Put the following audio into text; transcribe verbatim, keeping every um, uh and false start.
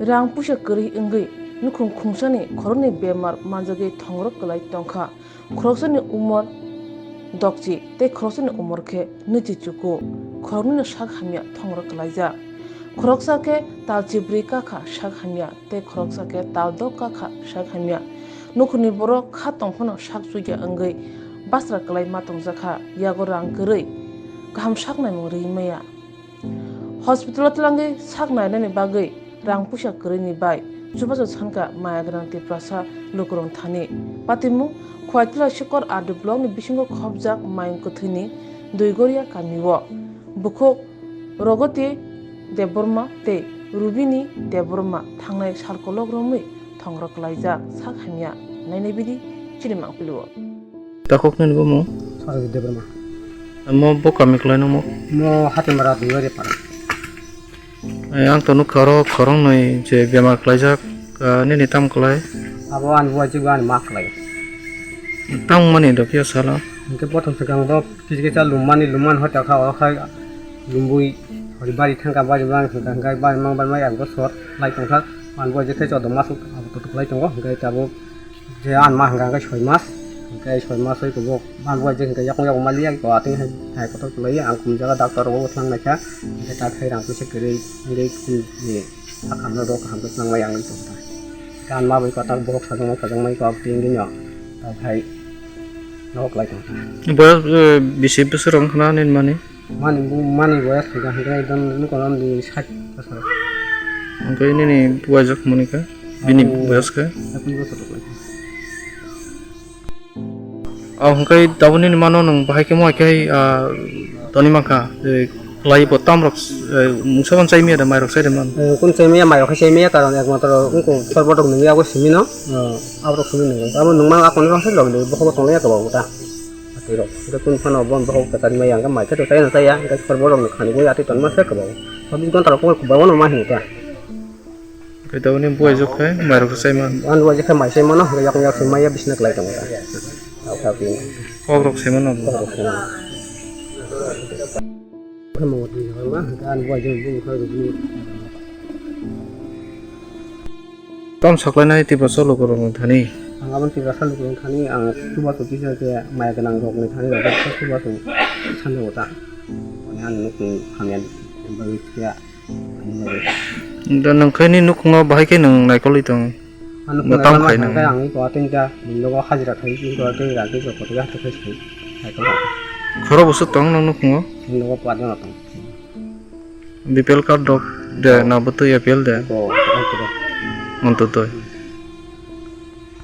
Rang puisa kwrwi wngwi nukhung khungsani khoroknwi bemar manjagwi thongrok kwlai tongkha. Khoroksani umor dokchi tei khoroksani umor khe nwichi chuku. Khoroknwino sak hamya thongrok kwlaijak. Khoroksa khe tal chibrwi kakha sak hamya tei khoroksa khe tal dok kakha sak hamya. Nukhungni borok kha tongphano sak chukya wngwi basra kwlai ma tongjakha, yago rang kwrwi kaham sak naimung rwi maya. Hospital o twlangwi sak nainani bagwi rang puisa kwrwini bai chubachu sankha maya gwnang Tiprasa lukurok thani. Patimung Khwaitwla Sikor R D block ni bisingo khopjak mayung kwthwini Duigoria kami o. Bukhuk Rogoti Debbarma tei Rubini Debbarma thangnai sal kolok romwi thongrok kwlaijak sak hamya nainai bidi chini mangpili o. Takhukni ni bo mo? Sarabhi Debbarma. Mo bo kami kwlai nang mo? Mo Hatimara Duigoria para. Ai, ang to nukha oro khoroknwi je bemar kwlaijak, ah, nini tam kwlai? Abo ani buai jibo ani ma kwlai. Tamo mani do phiya sala? Hwnkhe bothom swkang bo kisa kisa lummani lumman hota kha, oro khai lumbui hori bari thangkha, bari bari thangkha, hwnkhe bari mang bari mai ek bosor lai tongkha. Ani buai je khe choddo mas abo to kwlai tongo, hwnkhe tabuk je ani ma hwnkha hwnkhe soi mas, hwnkhe soi mas oi kubuk ani buai je hwnkhe yakung yakung maliya, ko atwng hai, hai kotor kwlaiya, ang kum jaga doctor rogo thang naikha, hwnkhe ta khai rang puisa kwrwi, hwnkhe kum ni sakhamno rok kaham khe tongmai ang tongkha. Hwnkhe ani ma bai kwtal bohok sajangmai sajangmai kok tini dino, ta khai nok lai tongkha. Boyos, eh, bisi bosor wngkha na nini mani? Mani, mani boyas hwnkha hwnkhe ekdom nukha ni sait bosor. Hwnkhe nini buaijak mani kha? Bini boyas khe? Ekui bosor rok lai. O hwnkhe tabuk nini mano nwng bahai khe mo hai khe, ah, toni mankha, eh, kwlai bo tam rok, eh, mungsa ban chai miya da, mai rok chai da man? Eh, kun chai miya, mai rok khe chai miya, karon ekmatro wngkha sorbo rok nungya bo simi no. Oh, abo rok simi nungya. Abo nungma akon rok se rok de, bohogo tonglaiya kabo ta. Atwi rok, hwnkhe kunu phano bo bohok kwchari maya, hwnkhe mai khe to chaya chaya, hwnkhe sor borok ni khani gwi atwi tonma se kwbang. Chobbish ghonta rok kokol kwbangma no ma hino ta. Hwnkhe taboni buaijak khe mai rok chai man. Ani buaijak khe mai chai mano, hwnkhe yakung yak se maya bisina kwlai tongo ta. Kok rok se mano bo. Kok rok se mano. Khe mo twi ma, hwnkhe ani buaijak bini khe rwgwi. Tam saklainai Tiprasa lukurokni thani. Ang aboni Tiprasa lukurokni thani ang chubachu kisa khe maya gwnang rokni thani rok khe chubachu sanjao ta. Ani ang nukni hamya bagwi khe ani bagwi. Da nang khe ni nukhungo bahai khe nang naikolwi tong. Ano bo tam khainai. Ang ko ating ta, nogo hajira khai, ko ating ra, ko koto ya to khai khai. Khoro busu tong nang nukhungo? Nogo pa jona tong. B P L card rok de na bwtwi A P L de? Oh, Antyodoi. Antyodoi.